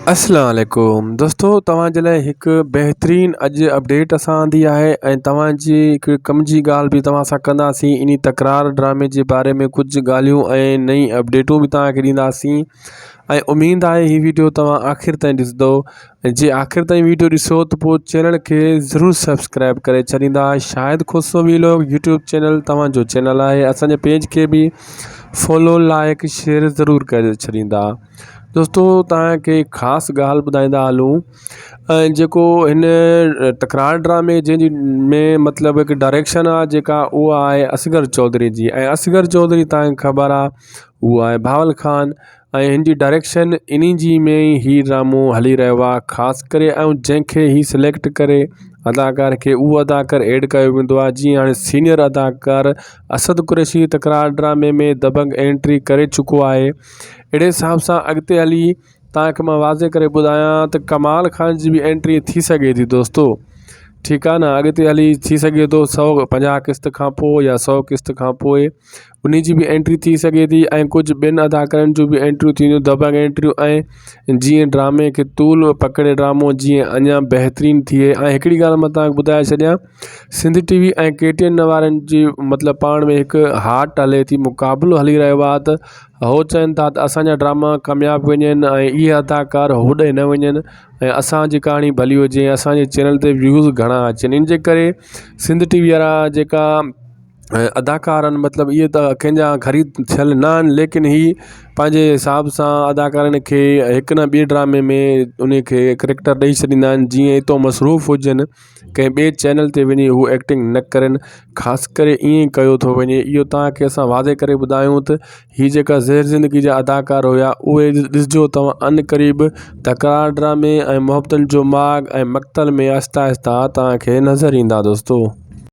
اسلام عليڪم دوستو توهان جي لاء هڪ بهترين اڄ اپڊيٽ اسان آندي آهي ۽ توهان جي هڪ ڪم جي ڳالهه به توهان سان ڪنداسين انهي تڪرار ڊرامي جي باري ۾ ڪجهه ڳالهيون ۽ نئين اپڊيٽون به توهان کي ڏينداسين ۽ اميد آهي هي ويڊيو توهان آخر تائين ڏسندو ۽ جي آخر تائين ويڊيو ڏسو ته پوء چينل کي ضرور سبسڪرائب ڪري ڇڏيندا Shahid Khoso vlog YouTube channel توهان جو چينل آهي اسان جي پيج کي به فالو لائڪ شيئر ضرور ڪري ڇڏيندا دوستو توهان کي خاص ڳالهه ٻڌائيندا هلون ۽ جيڪو هن تڪرار ڊرامي جنهن جي ۾ مطلب هڪ ڊائريڪشن آهي جيڪا اها آهي اصغر چوڌري جي ۽ اصغر چوڌري توهان کي خبر آهي اهو آهي بهاول خان ۽ هن جي ڊائريڪشن انهي جي ۾ ئي هي ڊرامو هلي رهيو آهي خاص ڪري ۽ جنهن کي هي سليڪٽ ڪري اداڪار کي اهو اداڪار ايڊ ڪيو ويندو آهي جيئن هاڻي سينئر اداڪار اسد قريشي تڪرار ڊرامي ۾ دبنگ انٽري ڪري چڪو آهي اهڙي حساب سان اڳتي هلي توهان کي مان واضح ڪري ٻڌايان ته ڪمال خان جي به انٽري ٿي سگهي ٿي دوستو ٺيڪ آهي نه اڳتي هلي ٿي سگهي ٿو سو 50 قسط کان پوء يا سو قسط کان پوء ان جي به انٽري ٿي سگهي ٿي ۽ ڪجهه ٻين اداڪارن جون به انٽريون ٿينديون دبنگ انٽريون ۽ جيئن ڊرامي کي طول پڪڙي ڊرامو جيئن اڃا بهترين ٿئي ۽ هڪڙي ڳالهه مان توهان کي ٻڌائي ڇڏيان Sindh T V ۽ K T N وارن جي مطلب پاڻ ۾ هڪ هاٽ هلي ٿي مقابلو هلي رهيو آهي ته هو چون ٿا ته اسان جا ڊراما ڪامياب وڃن ۽ اهي اداڪار هوڏي نه وڃن ۽ اسان جي ڪهاڻي ڀلي هجي اسان جي چينل تي ويوز گهڻا اچن ان جي ڪري سنڌ ٽي وي وارا جيڪا اداڪار آهن مطلب اهي ته ڪنهن جا خريد ٿيل نه آهن ليڪن هي پنهنجي حساب سان اداڪارن کي هڪ نه ٻئي ڊرامي ۾ ان کي ڪريڪٽر ڏئي ڇڏيندا آهن جيئن ايترو مصروف هجن ڪنهن ٻئي چينل تي وڃي هو ايڪٽنگ نه ڪرن خاص ڪري ائين ڪيو ٿو وڃي اهو توهان کي اسان واضح ڪري ٻڌايون ته هي جيڪا زهر زندگي جا اداڪار هيا اهي ڏسجو توهان عنقريب تڪرار ڊرامي ۽ محبتن جو ماڳ ۽ مقتل ۾ آهستي آهستي توهان کي نظر ايندا دوستو.